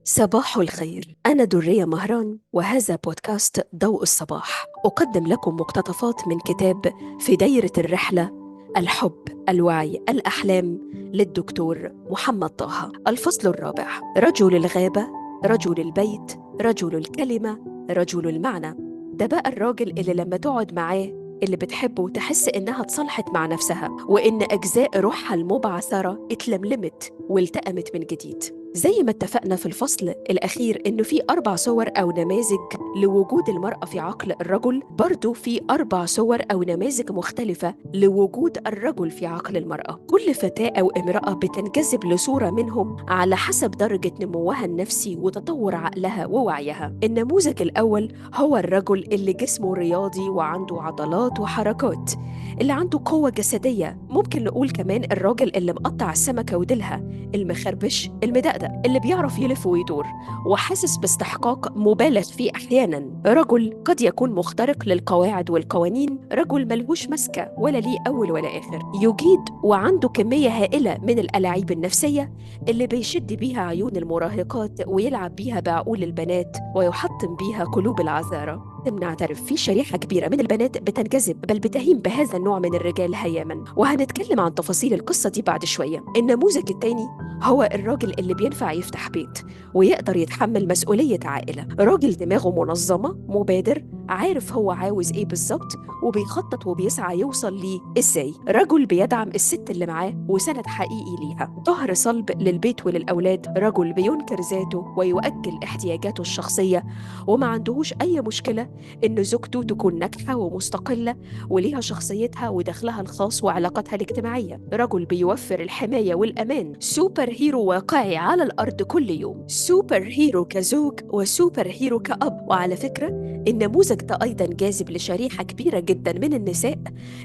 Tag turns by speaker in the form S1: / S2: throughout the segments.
S1: صباح الخير، أنا درية مهران وهذا بودكاست ضوء الصباح. أقدم لكم مقتطفات من كتاب في دايرة الرحلة، الحب، الوعي، الأحلام للدكتور محمد طه. الفصل الرابع: رجل الغابة، رجل البيت، رجل الكلمة، رجل المعنى. ده بقى الراجل اللي لما تقعد معاه اللي بتحبه تحس إنها اتصالحت مع نفسها، وإن أجزاء روحها المبعثرة اتلملمت والتأمت من جديد. زي ما اتفقنا في الفصل الأخير إنه في 4 صور أو نماذج لوجود المرأة في عقل الرجل، برضو في 4 صور أو نماذج مختلفة لوجود الرجل في عقل المرأة. كل فتاة أو امرأة بتنجذب لصورة منهم على حسب درجة نموها النفسي وتطور عقلها ووعيها. النموذج الأول هو الرجل اللي جسمه رياضي وعنده عضلات وحركات، اللي عنده قوة جسدية. ممكن نقول كمان الراجل اللي مقطع السمكة وديلها، المخربش، المدقدق، اللي بيعرف يلف ويدور وحاسس باستحقاق مبالغ فيه أحيانا. رجل قد يكون مخترق للقواعد والقوانين، رجل ملهوش مسكة ولا ليه أول ولا آخر، يجيد وعنده كمية هائلة من الألاعيب النفسية اللي بيشد بيها عيون المراهقات ويلعب بيها بعقول البنات ويحطم بيها قلوب العذارى. نعترف في شريحة كبيرة من البنات بتنجذب بل بتهيم بهذا النوع من الرجال هياما، وهنتكلم عن تفاصيل القصة دي بعد شوية. النموذج الثاني هو الراجل اللي بينفع يفتح بيت ويقدر يتحمل مسؤولية عائلة، راجل دماغه منظمة، مبادر، عارف هو عاوز ايه بالظبط وبيخطط وبيسعى يوصل ليه ازاي. رجل بيدعم الست اللي معاه وسند حقيقي ليها، ظهر صلب للبيت وللأولاد، رجل بينكر ذاته ويؤجل احتياجاته الشخصية وما عندهوش أي مشكلة إن زوجته تكون ناجحة ومستقلة وليها شخصيتها ودخلها الخاص وعلاقتها الاجتماعية. رجل بيوفر الحماية والأمان، super hero واقعي على الأرض كل يوم، super hero كزوج و super hero كأب. وعلى فكرة النموذج ده أيضا جاذب لشريحة كبيرة جدا من النساء،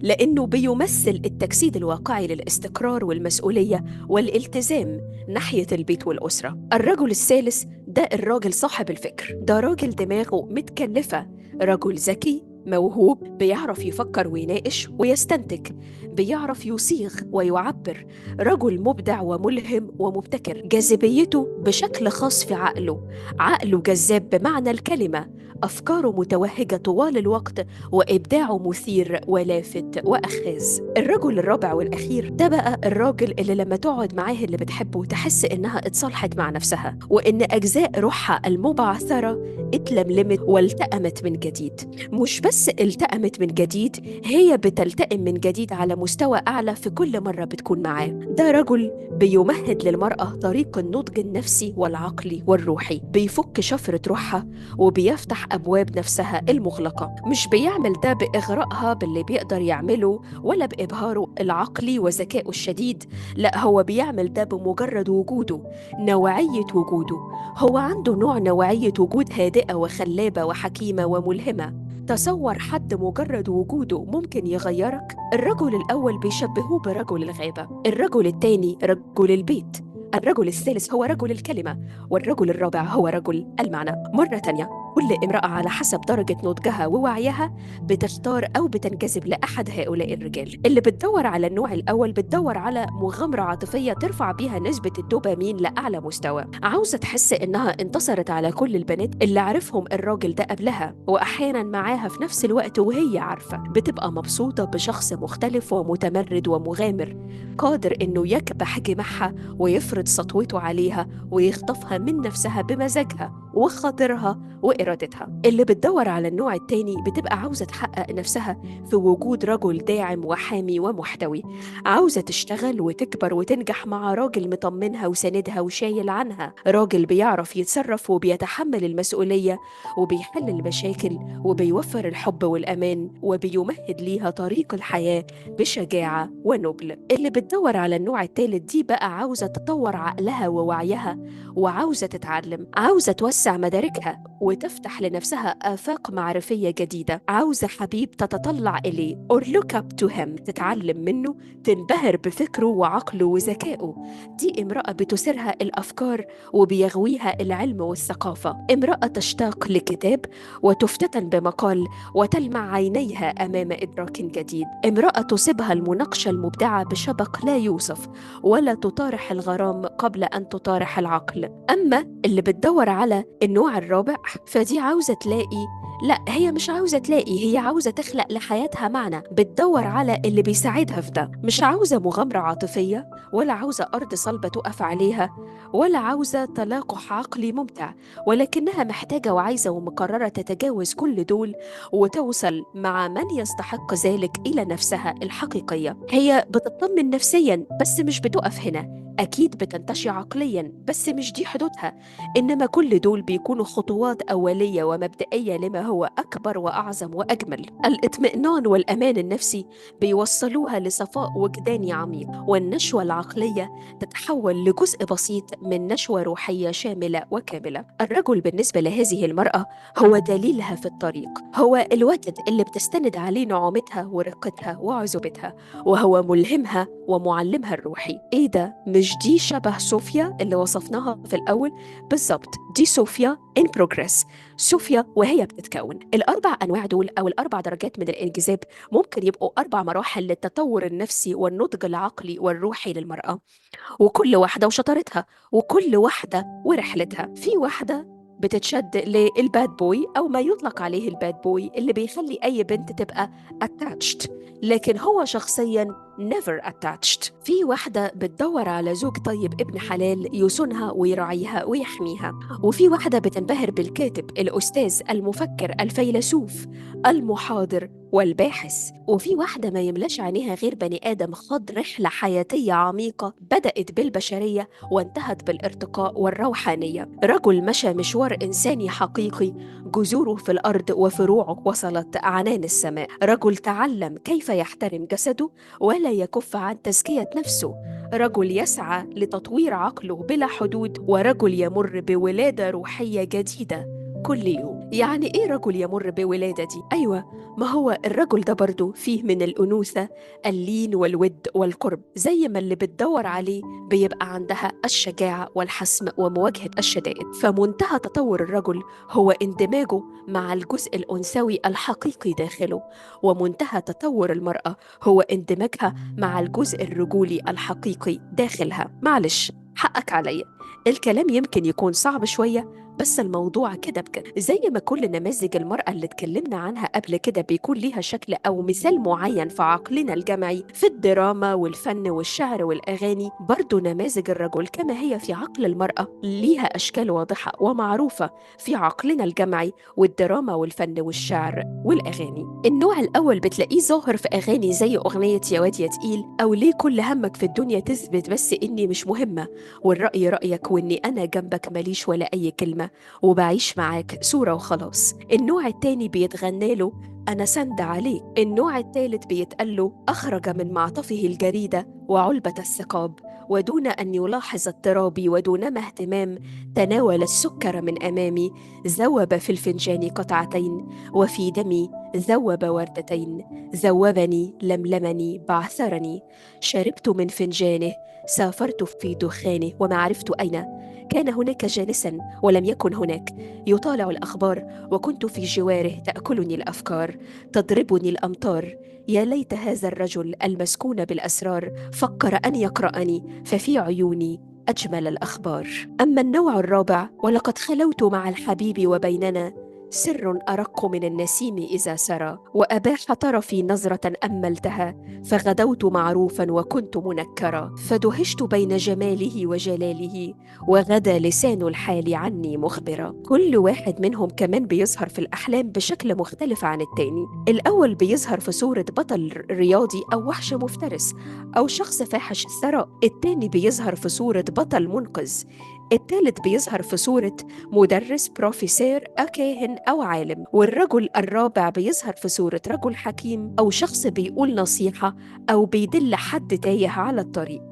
S1: لأنه بيمثل التجسيد الواقعي للاستقرار والمسؤولية والالتزام ناحية البيت والأسرة. الرجل الثالث ده الراجل صاحب الفكر، ده راجل دماغه متكلفة، رجل ذكي موهوب، بيعرف يفكر ويناقش ويستنتج، بيعرف يصيغ ويعبر، رجل مبدع وملهم ومبتكر. جاذبيته بشكل خاص في عقله، عقله جذاب بمعنى الكلمة، أفكاره متوهجة طوال الوقت وإبداعه مثير ولافت وأخاذ. الرجل الرابع والأخير ده بقى الراجل اللي لما تقعد معاه اللي بتحبه تحس إنها اتصالحت مع نفسها، وإن أجزاء روحها المبعثرة اتلملمت والتأمت من جديد. مش بس التأمت من جديد، هي بتلتئم من جديد على مستوى أعلى في كل مرة بتكون معاه. ده رجل بيمهد للمرأة طريق النضج النفسي والعقلي والروحي، بيفك شفرة روحها وبيفتح أبواب نفسها المغلقة. مش بيعمل ده بإغرائها باللي بيقدر يعمله ولا بإبهاره العقلي وذكائه الشديد، لا، هو بيعمل ده بمجرد وجوده، نوعية وجوده. هو عنده نوعية وجود هادئة وخلابة وحكيمة وملهمة. تصور حد مجرد وجوده ممكن يغيرك. الرجل الأول بيشبهوه برجل الغابة، الرجل الثاني رجل البيت، الرجل الثالث هو رجل الكلمة، والرجل الرابع هو رجل المعنى. مرة تانية، كل امرأة على حسب درجة نضجها ووعيها بتختار أو بتنجذب لأحد هؤلاء الرجال. اللي بتدور على النوع الأول بتدور على مغامرة عاطفية ترفع بيها نسبة الدوبامين لأعلى مستوى، عاوزة تحس إنها انتصرت على كل البنات اللي عرفهم الراجل ده قبلها وأحيانا معاها في نفس الوقت وهي عارفة. بتبقى مبسوطة بشخص مختلف ومتمرد ومغامر، قادر إنه يكبح جماحها ويفرض سطوته عليها ويخطفها من نفسها بمزاجها وخاطرها وإرادتها. اللي بتدور على النوع التاني بتبقى عاوزة تحقق نفسها في وجود رجل داعم وحامي ومحتوي، عاوزة تشتغل وتكبر وتنجح مع راجل مطمنها وساندها وشايل عنها، راجل بيعرف يتصرف وبيتحمل المسؤولية وبيحل المشاكل وبيوفر الحب والأمان وبيمهد ليها طريق الحياة بشجاعة ونبل. اللي بتدور على النوع التالت دي بقى عاوزة تطور عقلها ووعيها، وعاوزة تتعلم، عاوزة توسع مداركها وتفتح تفتح لنفسها آفاق معرفية جديدة، عاوزة حبيب تتطلع إليه or look up to him، تتعلم منه، تنبهر بفكره وعقله وذكائه. دي امرأة بتثيرها الأفكار وبيغويها العلم والثقافة، امرأة تشتاق لكتاب وتفتتن بمقال وتلمع عينيها أمام إدراك جديد، امرأة تصيبها المناقشة المبدعة بشبق لا يوصف، ولا تطارح الغرام قبل أن تطارح العقل. أما اللي بتدور على النوع الرابع فدي عاوزة تلاقي، لا هي مش عاوزة تلاقي، هي عاوزة تخلق لحياتها معنى، بتدور على اللي بيساعدها في ده. مش عاوزة مغامرة عاطفية، ولا عاوزة أرض صلبة تقف عليها، ولا عاوزة تلاقح عقلي ممتع، ولكنها محتاجة وعايزة ومقررة تتجاوز كل دول وتوصل مع من يستحق ذلك إلى نفسها الحقيقية. هي بتطمن نفسيا بس مش بتقف هنا، أكيد بتنتشي عقليا بس مش دي حدودها، إنما كل دول بيكونوا خطوات أولية ومبدئية لما هو أكبر وأعظم وأجمل. الاطمئنان والأمان النفسي بيوصلوها لصفاء وجداني عميق، والنشوة العقلية تتحول لجزء بسيط من نشوة روحية شاملة وكاملة. الرجل بالنسبة لهذه المرأة هو دليلها في الطريق، هو الوتد اللي بتستند عليه نعومتها ورقتها وعزوبتها، وهو ملهمها ومعلمها الروحي. إيه ده؟ مش دي شبه صوفيا اللي وصفناها في الأول؟ بالظبط، دي صوفيا in progress، صوفيا وهي بتتكون. الأربع أنواع دول أو الأربع درجات من الانجذاب ممكن يبقوا أربع مراحل للتطور النفسي والنضج العقلي والروحي للمرأة، وكل واحدة وشطارتها، وكل واحدة ورحلتها. في واحدة بتتشد لل bad boy أو ما يطلق عليه ال bad boy، اللي بيخلي أي بنت تبقى attached، لكن هو شخصياً never attached. في واحدة بتدور على زوج طيب ابن حلال يصونها ويراعيها ويحميها، وفي واحدة بتنبهر بالكاتب الأستاذ المفكر الفيلسوف المحاضر والباحث، وفي واحدة ما يملاش عينيها غير بني آدم خاض رحلة حياتية عميقة بدأت بالبشرية وانتهت بالارتقاء والروحانية، رجل مشى مشوار إنساني حقيقي جذوره في الأرض وفروعه وصلت عنان السماء، رجل تعلم كيف يحترم جسده ولا يكف عن تزكية نفسه، رجل يسعى لتطوير عقله بلا حدود، ورجل يمر بولادة روحية جديدة كل يوم. يعني إيه رجل يمر بولادة دي؟ أيوة، ما هو الرجل ده برضو فيه من الأنوثة اللين والود والقرب، زي ما اللي بتدور عليه بيبقى عندها الشجاعة والحسم ومواجهة الشدائد. فمنتهى تطور الرجل هو اندماجه مع الجزء الأنثوي الحقيقي داخله، ومنتهى تطور المرأة هو اندماجها مع الجزء الرجولي الحقيقي داخلها. معلش حقك عليا، الكلام يمكن يكون صعب شوية بس الموضوع كده بجد. زي ما كل نماذج المرأة اللي اتكلمنا عنها قبل كده بيكون ليها شكل أو مثال معين في عقلنا الجمعي في الدراما والفن والشعر والأغاني، برضو نماذج الرجل كما هي في عقل المرأة ليها أشكال واضحة ومعروفة في عقلنا الجمعي والدراما والفن والشعر والأغاني. النوع الأول بتلاقيه ظاهر في أغاني زي أغنية يا واد يا تقيل، أو ليه كل همك في الدنيا تثبت بس إني مش مهمة، والرأي رأيك وإني أنا جنبك ماليش ولا أي كلمة، وبعيش معاك صورة وخلاص. النوع التاني بيتغنى له أنا سند عليك. النوع التالت بيتقال له أخرج من معطفه الجريدة وعلبة الثقاب، ودون أن يلاحظ اضطرابي ودونما اهتمام تناول السكر من أمامي، ذوب في الفنجان قطعتين وفي دمي ذوب وردتين، ذوبني لملمني بعثرني، شربت من فنجانه سافرت في دخانه وما عرفت أين، كان هناك جالسا ولم يكن هناك يطالع الأخبار، وكنت في جواره تأكلني الأفكار تضربني الأمطار، يا ليت هذا الرجل المسكون بالأسرار فكر أن يقرأني ففي عيوني أجمل الأخبار. أما النوع الرابع، ولقد خلوت مع الحبيب وبيننا سر أرق من النسيم إذا سرى، وأباح طرفي نظرة أملتها، فغدوت معروفا وكنت منكرا، فدهشت بين جماله وجلاله، وغدا لسان الحال عني مخبرا. كل واحد منهم كمان بيظهر في الأحلام بشكل مختلف عن التاني. الأول بيظهر في صورة بطل رياضي أو وحش مفترس أو شخص فاحش الثراء. التاني بيظهر في صورة بطل منقذ. الثالث بيظهر في صورة مدرس، بروفيسور، أو كاهن أو عالم. والرجل الرابع بيظهر في صورة رجل حكيم أو شخص بيقول نصيحة أو بيدل حد تايه على الطريق.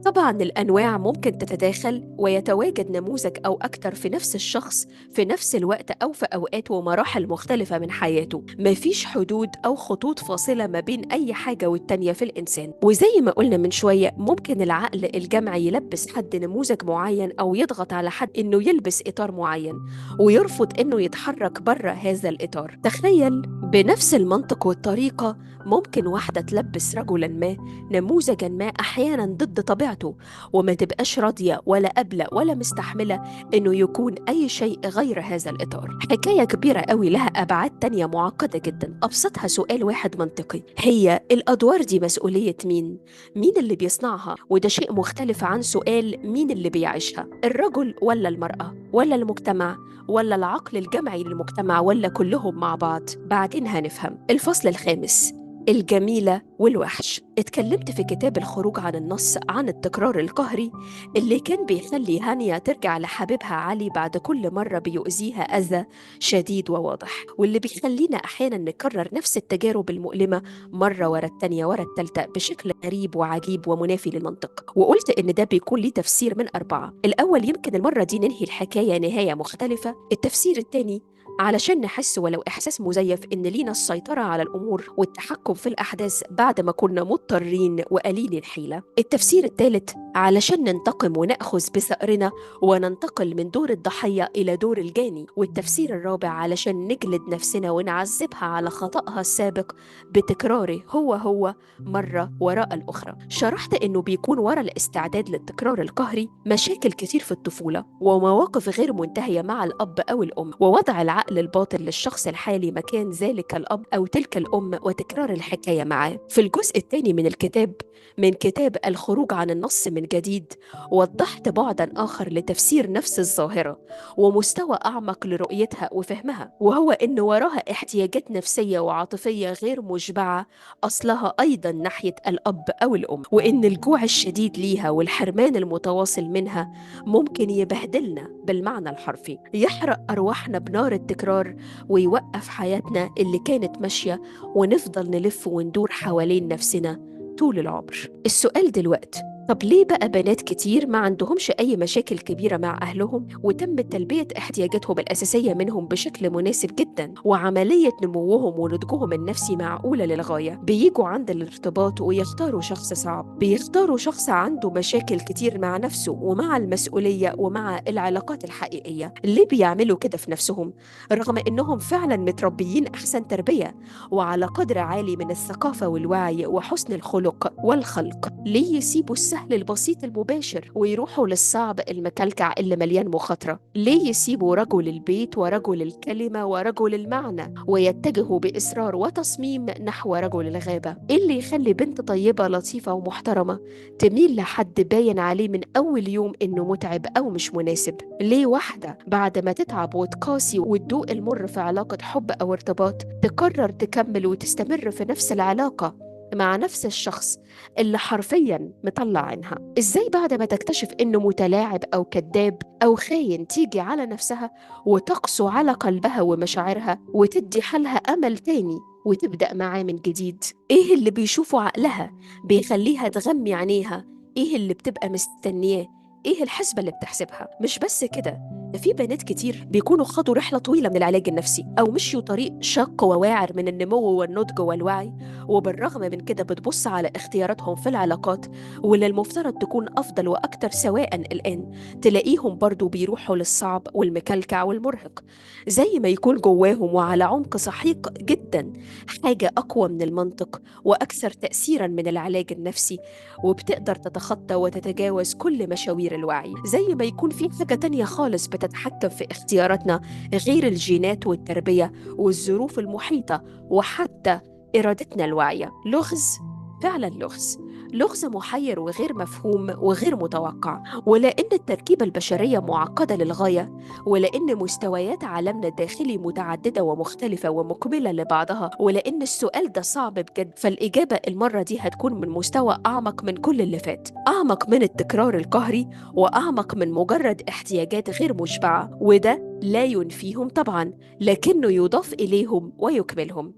S1: طبعا الأنواع ممكن تتداخل ويتواجد نموذج أو أكتر في نفس الشخص في نفس الوقت أو في أوقات ومراحل مختلفة من حياته. مفيش حدود أو خطوط فاصلة ما بين أي حاجة والتانية في الإنسان. وزي ما قلنا من شوية، ممكن العقل الجمعي يلبس حد نموذج معين أو يضغط على حد إنه يلبس إطار معين ويرفض إنه يتحرك بره هذا الإطار. تخيل بنفس المنطق والطريقة ممكن واحدة تلبس رجلا ما نموذجا ما أحيانا ضد طبيعته، وما تبقاش راضية ولا قابلة ولا مستحملة إنه يكون أي شيء غير هذا الإطار. حكاية كبيرة قوي لها أبعاد تانية معقدة جدا، أبسطها سؤال واحد منطقي: هي الأدوار دي مسؤولية مين؟ مين اللي بيصنعها؟ وده شيء مختلف عن سؤال مين اللي بيعيشها، الرجل ولا المرأة ولا المجتمع ولا العقل الجمعي للمجتمع ولا كلهم مع بعض؟ بعدين هنفهم. الفصل الخامس، الجميلة والوحش. اتكلمت في كتاب الخروج عن النص عن التكرار القهري اللي كان بيخلي هانيا ترجع لحبيبها علي بعد كل مرة بيؤذيها أذى شديد وواضح، واللي بيخلينا أحيانا نكرر نفس التجارب المؤلمة مرة ورا التانية ورا التالتة بشكل غريب وعجيب ومنافي للمنطق. وقلت إن ده بيكون ليه تفسير من 4. الأول، يمكن المرة دي ننهي الحكاية نهاية مختلفة. التفسير التاني، علشان نحس ولو إحساس مزيف إن لينا السيطرة على الأمور والتحكم في الأحداث بعد ما كنا مضطرين وقليل الحيلة. التفسير الثالث، علشان ننتقم ونأخذ بثأرنا وننتقل من دور الضحية إلى دور الجاني. والتفسير الرابع، علشان نجلد نفسنا ونعذبها على خطأها السابق بتكراره هو هو مرة وراء الأخرى. شرحت إنه بيكون وراء الاستعداد للتكرار القهري مشاكل كتير في الطفولة ومواقف غير منتهية مع الأب أو الأم، ووضع العقل الباطن للشخص الحالي مكان ذلك الأب أو تلك الأم وتكرار الحكاية معاه. في الجزء الثاني من الكتاب، من كتاب الخروج عن النص من جديد، وضحت بعداً آخر لتفسير نفس الظاهرة ومستوى أعمق لرؤيتها وفهمها، وهو إن وراها احتياجات نفسية وعاطفية غير مشبعة أصلها أيضاً ناحية الأب أو الأم، وإن الجوع الشديد ليها والحرمان المتواصل منها ممكن يبهدلنا بالمعنى الحرفي، يحرق أرواحنا بنار التكرار ويوقف حياتنا اللي كانت ماشية، ونفضل نلف وندور حوالين نفسنا طول العمر. السؤال دلوقتي، طب ليه بقى بنات كتير ما عندهمش أي مشاكل كبيرة مع أهلهم وتم تلبية احتياجاتهم الأساسية منهم بشكل مناسب جدا، وعملية نموهم ونضجهم النفسي معقولة للغاية، بيجوا عند الارتباط ويختاروا شخص صعب، بيختاروا شخص عنده مشاكل كتير مع نفسه ومع المسؤولية ومع العلاقات الحقيقية؟ ليه بيعملوا كده في نفسهم رغم إنهم فعلا متربيين أحسن تربية وعلى قدر عالي من الثقافة والوعي وحسن الخلق والخلق؟ ليه يسيبوا السهل البسيط المباشر ويروحوا للصعب المكلكع اللي مليان مخاطرة؟ ليه يسيبوا رجل البيت ورجل الكلمة ورجل المعنى ويتجهوا بإصرار وتصميم نحو رجل الغابة؟ إيه اللي يخلي بنت طيبة لطيفة ومحترمة تميل لحد باين عليه من أول يوم إنه متعب أو مش مناسب؟ ليه واحدة بعد ما تتعب وتقاسي وتدوق المر في علاقة حب أو ارتباط تقرر تكمل وتستمر في نفس العلاقة مع نفس الشخص اللي حرفياً مطلع عينها؟ إزاي بعد ما تكتشف إنه متلاعب أو كذاب أو خاين تيجي على نفسها وتقسو على قلبها ومشاعرها وتدي حالها أمل تاني وتبدأ معاه من جديد؟ إيه اللي بيشوفه عقلها بيخليها تغمي عينيها؟ إيه اللي بتبقى مستنياه؟ إيه الحسبة اللي بتحسبها؟ مش بس كده، ده في بنات كتير بيكونوا خاضوا رحلة طويلة من العلاج النفسي أو مشيوا طريق شاق وواعر من النمو والنضج والوعي، وبالرغم من كده بتبص على اختياراتهم في العلاقات واللي المفترض تكون أفضل وأكتر سواء الآن، تلاقيهم برضو بيروحوا للصعب والمكلكع والمرهق، زي ما يكون جواهم وعلى عمق سحيق جدا حاجة أقوى من المنطق وأكثر تأثيرا من العلاج النفسي، وبتقدر تتخطى وتتجاوز كل مشاوير الوعي، زي ما يكون في حاجة تانية خالص بتتحكم في اختياراتنا غير الجينات والتربية والظروف المحيطة وحتى إرادتنا الواعية. لغز، فعلا لغز، لغز محير وغير مفهوم وغير متوقع. ولأن التركيبة البشرية معقدة للغاية، ولأن مستويات عالمنا الداخلي متعددة ومختلفة ومكملة لبعضها، ولأن السؤال ده صعب بجد، فالإجابة المرة دي هتكون من مستوى أعمق من كل اللي فات، أعمق من التكرار القهري وأعمق من مجرد احتياجات غير مشبعة، وده لا ينفيهم طبعا، لكنه يضاف إليهم ويكملهم.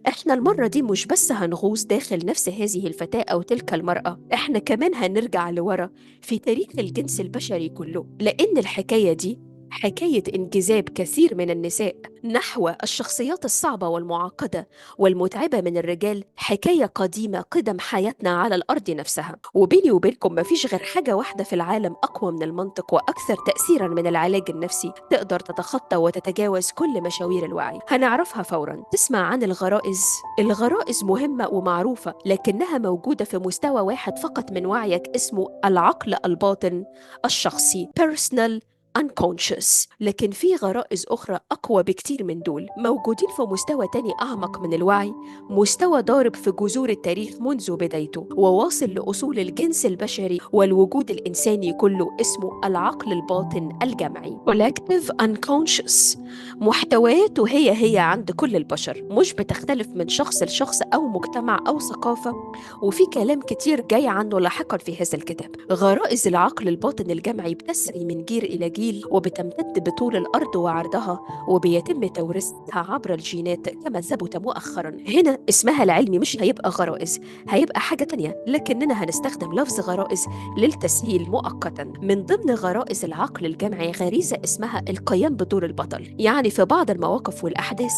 S1: احنا المرة دي مش بس هنغوص داخل نفس هذه الفتاة أو تلك المرأة، احنا كمان هنرجع لورا في تاريخ الجنس البشري كله، لأن الحكاية دي حكاية انجذاب كثير من النساء نحو الشخصيات الصعبة والمعقدة والمتعبة من الرجال، حكاية قديمة قدم حياتنا على الأرض نفسها. وبيني وبينكم مفيش غير حاجة واحدة في العالم أقوى من المنطق وأكثر تأثيرا من العلاج النفسي تقدر تتخطى وتتجاوز كل مشاوير الوعي، هنعرفها فورا. تسمع عن الغرائز؟ الغرائز مهمة ومعروفة، لكنها موجودة في مستوى واحد فقط من وعيك اسمه العقل الباطن الشخصي، personal unconscious. لكن في غرائز أخرى أقوى بكتير من دول، موجودين في مستوى تاني أعمق من الوعي، مستوى ضارب في جذور التاريخ منذ بدايته وواصل لأصول الجنس البشري والوجود الإنساني كله، اسمه العقل الباطن الجمعي، collective unconscious. محتوياته هي عند كل البشر، مش بتختلف من شخص لشخص أو مجتمع أو ثقافة، وفي كلام كتير جاي عنه لاحقا في هذا الكتاب. غرائز العقل الباطن الجمعي بتسري من جيل إلى جيل وبتمتد بطول الأرض وعرضها، وبيتم توريثها عبر الجينات كما ثبت مؤخرا. هنا اسمها العلمي مش هيبقى غرائز، هيبقى حاجة تانية، لكننا هنستخدم لفظ غرائز للتسهيل مؤقتا. من ضمن غرائز العقل الجمعي غريزة اسمها القيام بدور البطل. يعني في بعض المواقف والأحداث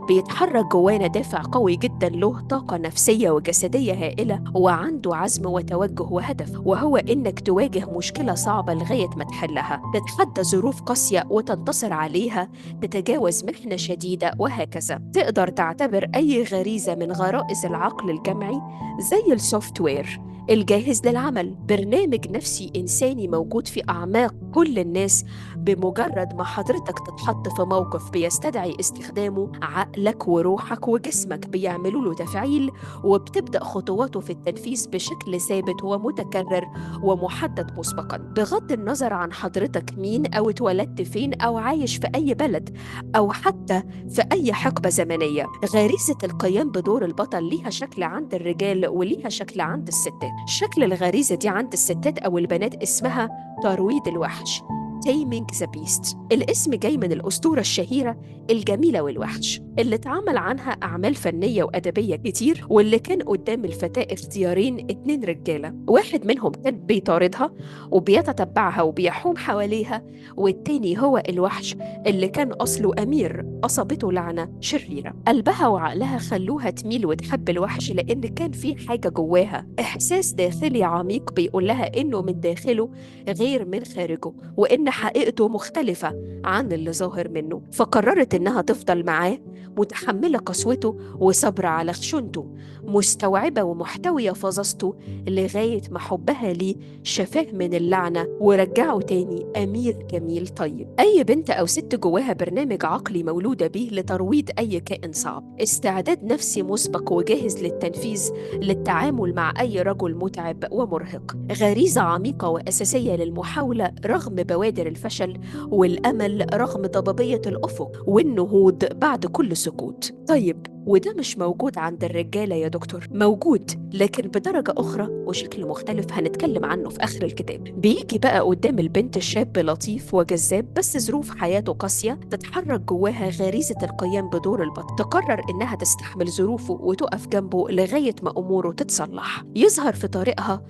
S1: بيتحرك جوانا دافع قوي جدا له طاقة نفسية وجسدية هائلة، وعنده عزم وتوجه وهدف، وهو إنك تواجه مشكلة صعبة لغاية ما تحلها، تتحدى ظروف قاسية وتنتصر عليها، تتجاوز محنة شديدة، وهكذا. تقدر تعتبر أي غريزة من غرائز العقل الجمعي زي ال software الجاهز للعمل، برنامج نفسي إنساني موجود في أعماق كل الناس. بمجرد ما حضرتك تتحط في موقف بيستدعي استخدامه، عقلك وروحك وجسمك بيعملوا له تفعيل، وبتبدأ خطواته في التنفيذ بشكل ثابت ومتكرر ومحدد مسبقا، بغض النظر عن حضرتك مين أو اتولدت فين أو عايش في أي بلد أو حتى في أي حقبة زمنية. غريزة القيام بدور البطل ليها شكل عند الرجال وليها شكل عند الستات. شكل الغريزة دي عند الستات أو البنات اسمها ترويض الوحش، Taming the Beast. الاسم جاي من الأسطورة الشهيرة الجميلة والوحش، اللي اتعمل عنها أعمال فنية وأدبية كتير، واللي كان قدام الفتاة اختيارين 2 رجالة، واحد منهم كان بيطاردها وبيتتبعها وبيحوم حواليها، والتاني هو الوحش اللي كان أصله أمير أصابته لعنة شريرة. قلبها وعقلها خلوها تميل وتحب الوحش، لأن كان في حاجة جواها، إحساس داخلي عميق بيقول لها إنه من داخله غير من خارجه، وإن حقيقته مختلفة عن اللي ظاهر منه. فقررت إنها تفضل معاه، متحملة قسوته وصبر على خشونته، مستوعبة ومحتوية فظاظته، لغاية ما حبها ليه شفاه من اللعنة ورجعه تاني أمير جميل طيب. أي بنت أو ست جواها برنامج عقلي مولودة به لترويض أي كائن صعب، استعداد نفسي مسبق وجاهز للتنفيذ للتعامل مع أي رجل متعب ومرهق، غريزة عميقة وأساسية للمحاولة رغم بوادر الفشل، والأمل رغم ضبابية الأفق، والنهوض بعد كل سقوط. طيب وده مش موجود عند الرجالة يا دكتور؟ موجود، لكن بدرجة أخرى وشكل مختلف هنتكلم عنه في آخر الكتاب. بيجي بقى قدام البنت الشاب لطيف وجذاب، بس ظروف حياته قاسية، تتحرك جواها غريزة القيام بدور البطل، تقرر إنها تستحمل ظروفه وتقف جنبه لغاية ما أموره تتصلح. يظهر في طريقها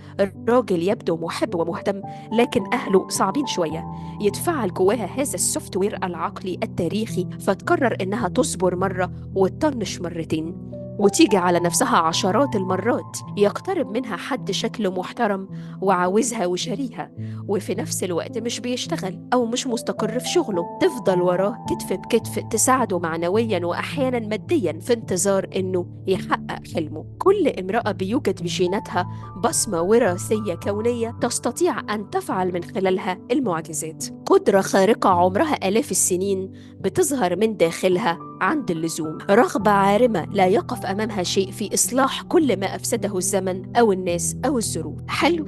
S1: راجل يبدو محب ومهتم، لكن أهله صعبين شوية. يتفعل جواها هذا ال software العقلي التاريخي، فتقرر إنها تصبر مرة وتطنش مرتين، وتيجي على نفسها عشرات المرات. يقترب منها حد شكله محترم وعاوزها وشاريها، وفي نفس الوقت مش بيشتغل أو مش مستقر في شغله. تفضل وراه كتف بكتف، تساعده معنويا وأحيانا ماديا في انتظار إنه يحقق حلمه. كل امرأة بيوجد بجيناتها بصمة وراثية كونية تستطيع أن تفعل من خلالها المعجزات، قدرة خارقة عمرها آلاف السنين بتظهر من داخلها عند اللزوم، رغبة عارمة لا يقف أمامها شيء في إصلاح كل ما أفسده الزمن أو الناس أو الظروف. حلو؟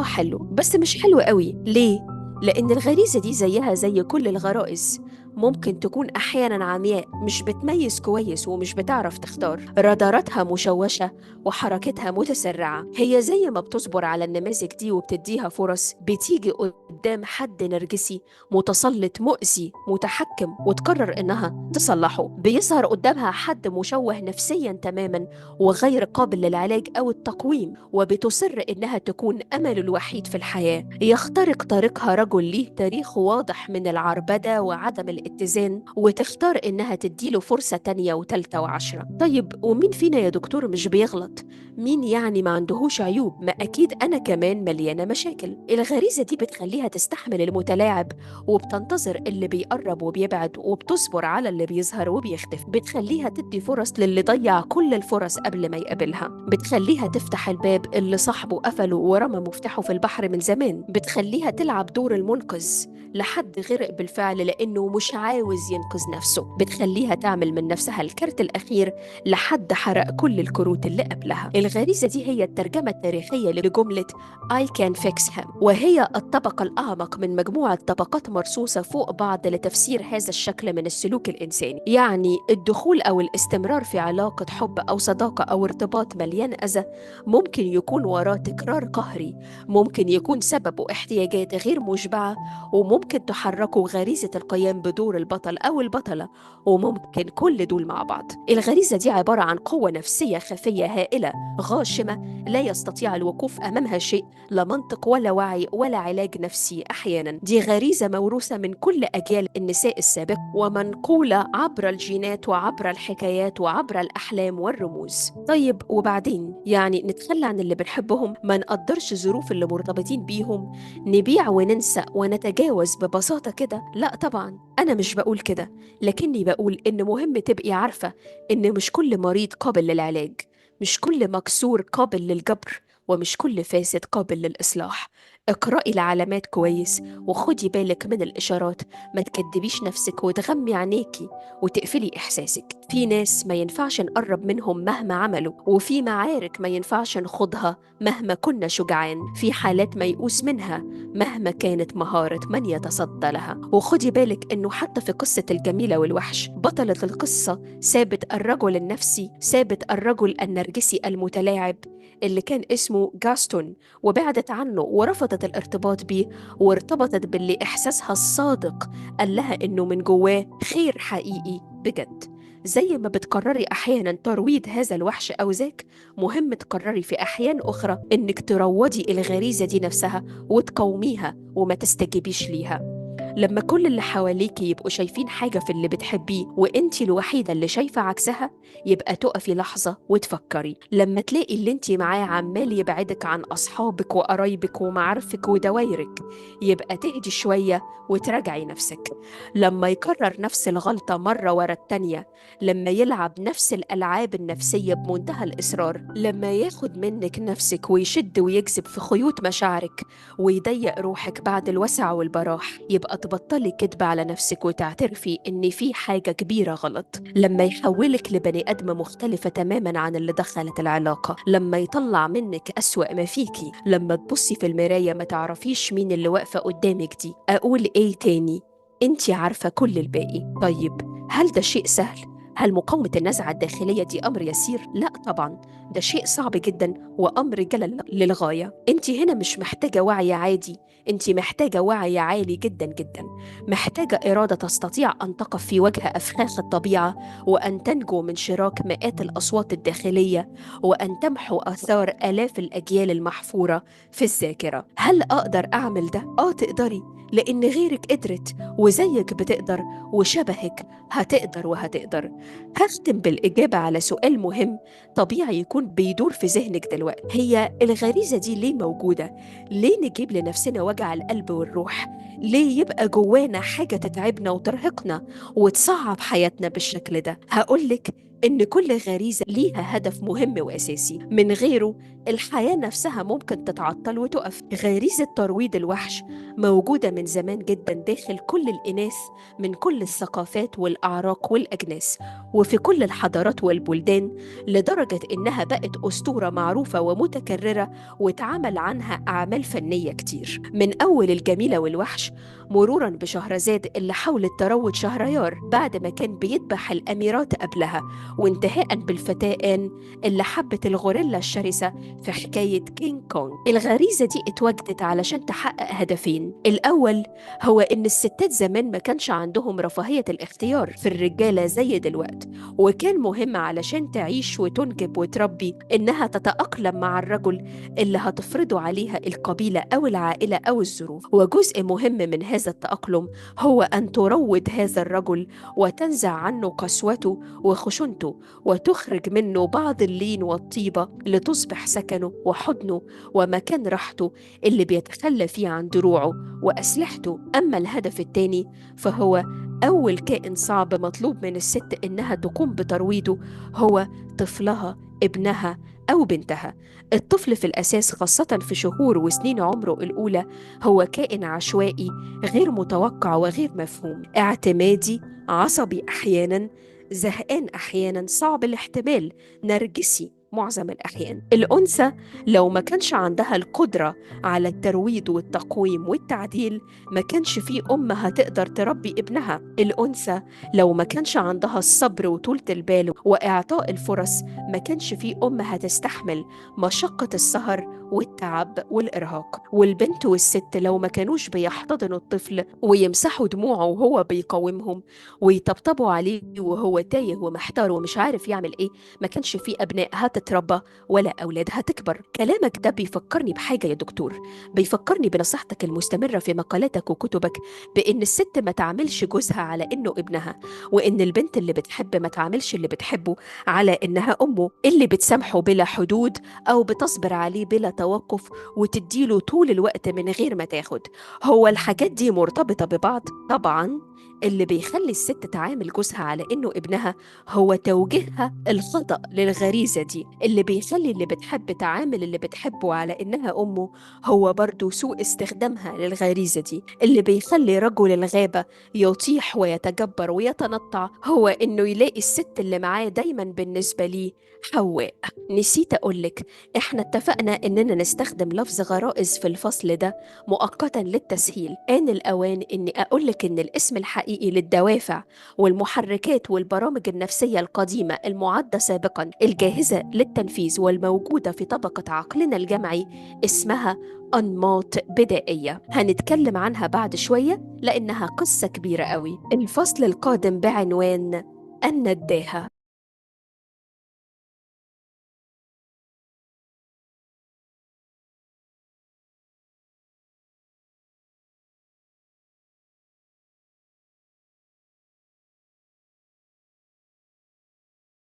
S1: حلو، بس مش حلو قوي. ليه؟ لأن الغريزة دي زيها زي كل الغرائز، ممكن تكون أحياناً عمياء، مش بتميز كويس ومش بتعرف تختار، راداراتها مشوشة وحركتها متسرعة. هي زي ما بتصبر على النماذج دي وبتديها فرص، بتيجي قدامها قدام حد نرجسي متسلط مؤذي متحكم وتقرر إنها تصلحه. بيظهر قدامها حد مشوه نفسيا تماما وغير قابل للعلاج أو التقويم، وبتصر إنها تكون أمله الوحيد في الحياة. يخترق طريقها رجل ليه تاريخ واضح من العربدة وعدم الاتزان، وتختار إنها تديله فرصة تانية وتالتة وعشرة. طيب ومين فينا يا دكتور مش بيغلط؟ مين يعني ما عندهوش عيوب؟ ما أكيد أنا كمان مليانة مشاكل. الغريزة دي بتخليها تستحمل المتلاعب، وبتنتظر اللي بيقرب وبيبعد، وبتصبر على اللي بيظهر وبيختفي. بتخليها تدي فرص للي ضيع كل الفرص قبل ما يقابلها. بتخليها تفتح الباب اللي صاحبه قفله ورمى مفتاحه في البحر من زمان. بتخليها تلعب دور المنقذ لحد غرق بالفعل لأنه مش عاوز ينقذ نفسه. بتخليها تعمل من نفسها الكارت الأخير لحد حرق كل الكروت اللي قبلها. الغريزة دي هي الترجمة التاريخية لجملة I can fix him، وهي الطبقة الأعمق من مجموعة طبقات مرصوصة فوق بعض لتفسير هذا الشكل من السلوك الإنساني. يعني الدخول أو الاستمرار في علاقة حب أو صداقة أو ارتباط مليان أذى ممكن يكون وراه تكرار قهري، ممكن يكون سببه احتياجات غير مشبعة، وممكن تحركه غريزة القيام بدور البطل أو البطلة، وممكن كل دول مع بعض. الغريزة دي عبارة عن قوة نفسية خفية هائلة غاشمة لا يستطيع الوقوف أمامها شيء، لا منطق ولا وعي ولا علاج نفسي أحيانا. دي غريزة موروثة من كل أجيال النساء السابقة، ومنقولة عبر الجينات وعبر الحكايات وعبر الأحلام والرموز. طيب وبعدين؟ يعني نتخلى عن اللي بنحبهم، ما نقدرش ظروف اللي مرتبطين بيهم، نبيع وننسى ونتجاوز ببساطة كده؟ لا طبعا أنا مش بقول كده، لكني بقول إن مهم تبقي عارفة إن مش كل مريض قابل للعلاج، مش كل مكسور قابل للجبر، ومش كل فاسد قابل للإصلاح. اقرأي العلامات كويس وخدي بالك من الإشارات، ما تكدبيش نفسك وتغمي عينيكي وتقفلي إحساسك. في ناس ما ينفعش نقرب منهم مهما عملوا، وفي معارك ما ينفعش نخوضها مهما كنا شجعان، في حالات ما يئوس منها مهما كانت مهارة من يتصدى لها. وخدي بالك إنه حتى في قصة الجميلة والوحش، بطلة القصة سابت الرجل النفسي، سابت الرجل النرجسي المتلاعب اللي كان اسمه جاستون، وبعدت عنه ورفضت الارتباط بيه، وارتبطت باللي إحساسها الصادق قال لها إنه من جواه خير حقيقي بجد. زي ما بتقرري أحيانا ترويض هذا الوحش أو ذاك، مهم تقرري في أحيان أخرى إنك تروضي الغريزة دي نفسها وتقاوميها وما تستجيبيش ليها. لما كل اللي حواليكي يبقوا شايفين حاجة في اللي بتحبيه وانتي الوحيدة اللي شايفة عكسها، يبقى تقفي لحظة وتفكري. لما تلاقي اللي انتي معاه عمال يبعدك عن أصحابك وقرايبك ومعارفك ودوايرك، يبقى تهدي شوية وتراجعي نفسك. لما يكرر نفس الغلطة مرة ورا التانية، لما يلعب نفس الألعاب النفسية بمنتهى الإصرار، لما ياخد منك نفسك ويشد ويجذب في خيوط مشاعرك ويضيق روحك بعد الوسع والبراح، يبقى تبطلي كدب على نفسك وتعترفي إن في حاجة كبيرة غلط. لما يحولك لبني آدم مختلفة تماما عن اللي دخلت العلاقة، لما يطلع منك أسوأ ما فيكي، لما تبصي في المراية ما تعرفيش مين اللي واقفة قدامك دي. أقول إيه تاني؟ أنتي عارفة كل الباقي. طيب هل ده شيء سهل؟ هل مقاومة النزعة الداخلية دي أمر يسير؟ لا طبعا، ده شيء صعب جدا وأمر جلل للغاية. أنت هنا مش محتاجة وعي عادي، أنت محتاجة وعي عالي جدا جدا، محتاجة إرادة تستطيع أن تقف في وجه أفخاخ الطبيعة، وأن تنجو من شراك مئات الأصوات الداخلية، وأن تمحو آثار آلاف الأجيال المحفورة في الذاكرة. هل أقدر أعمل ده؟ آه تقدري، لأن غيرك قدرت وزيك بتقدر وشبهك هتقدر وهتقدر. هختم بالإجابة على سؤال مهم طبيعي يكون بيدور في ذهنك دلوقتي، هي الغريزة دي ليه موجودة؟ ليه نجيب لنفسنا وجع القلب والروح؟ ليه يبقى جوانا حاجة تتعبنا وترهقنا وتصعب حياتنا بالشكل ده؟ هقولك إن كل غريزة ليها هدف مهم وأساسي، من غيره الحياة نفسها ممكن تتعطل وتقف. غريزة ترويض الوحش موجودة من زمان جدا داخل كل الإناث من كل الثقافات والأعراق والأجناس وفي كل الحضارات والبلدان، لدرجة إنها بقت أسطورة معروفة ومتكررة واتعمل عنها أعمال فنية كتير، من أول الجميلة والوحش مرورا بشهرزاد اللي حاولت تروض شهريار بعد ما كان بيذبح الأميرات قبلها، وانتهاء بالفتاة آن اللي حبت الغوريلا الشرسة في حكاية كينج كونج. الغريزة دي اتوجدت علشان تحقق هدفين. الأول هو إن الستات زمان ما كانش عندهم رفاهية الاختيار في الرجالة زي دلوقت، وكان مهم علشان تعيش وتنجب وتربي إنها تتأقلم مع الرجل اللي هتفرضه عليها القبيلة أو العائلة أو الظروف. وجزء مهم من هذا التأقلم هو أن تروض هذا الرجل وتنزع عنه قسوته وخشونته وتخرج منه بعض اللين والطيبة لتصبح سكنه وحضنه ومكان راحته اللي بيتخلى فيه عن دروعه وأسلحته. أما الهدف الثاني فهو أول كائن صعب مطلوب من الست إنها تقوم بترويضه، هو طفلها، ابنها أو بنتها. الطفل في الأساس خاصة في شهور وسنين عمره الأولى هو كائن عشوائي غير متوقع وغير مفهوم، اعتمادي، عصبي أحيانا، زهقان أحيانا، صعب الاحتمال، نرجسي معظم الأحيان. الأنثى لو ما كانش عندها القدرة على الترويض والتقويم والتعديل ما كانش فيه أم هتقدر تربي ابنها. الأنثى لو ما كانش عندها الصبر وطولة البال وإعطاء الفرص ما كانش فيه أم هتستحمل مشقة السهر والتعب والإرهاق. والبنت والست لو ما كانوش بيحتضنوا الطفل ويمسحوا دموعه وهو بيقاومهم ويطبطبوا عليه وهو تايه ومحتار ومش عارف يعمل إيه، ما كانش فيه أبناء هتتربى ولا أولاد هتكبر. كلامك ده بيفكرني بحاجة يا دكتور، بيفكرني بنصيحتك المستمرة في مقالاتك وكتبك بإن الست ما تعملش جوزها على إنه ابنها، وإن البنت اللي بتحب ما تعملش اللي بتحبه على إنها أمه، اللي بتسامحه بلا حدود أو بتصبر عليه بلا توقف وتديله طول الوقت من غير ما تاخد. هو الحاجات دي مرتبطة ببعض؟ طبعا. اللي بيخلي الست تعامل جوزها على إنه ابنها هو توجيهها الخطأ للغريزة دي. اللي بيخلي اللي بتحب تعامل اللي بتحبه على إنها أمه هو برضو سوء استخدامها للغريزة دي. اللي بيخلي رجل الغابة يطيح ويتجبر ويتنطع هو إنه يلاقي الست اللي معاه دايما بالنسبة ليه حواء. نسيت أقولك، إحنا اتفقنا إننا نستخدم لفظ غرائز في الفصل ده مؤقتا للتسهيل. آن الأوان إني أقولك إن الاسم الحقيقي للدوافع والمحركات والبرامج النفسية القديمة المعدة سابقا الجاهزة للتنفيذ والموجودة في طبقة عقلنا الجمعي اسمها أنماط بدائية. هنتكلم عنها بعد شوية لأنها قصة كبيرة قوي. الفصل القادم بعنوان النداهة.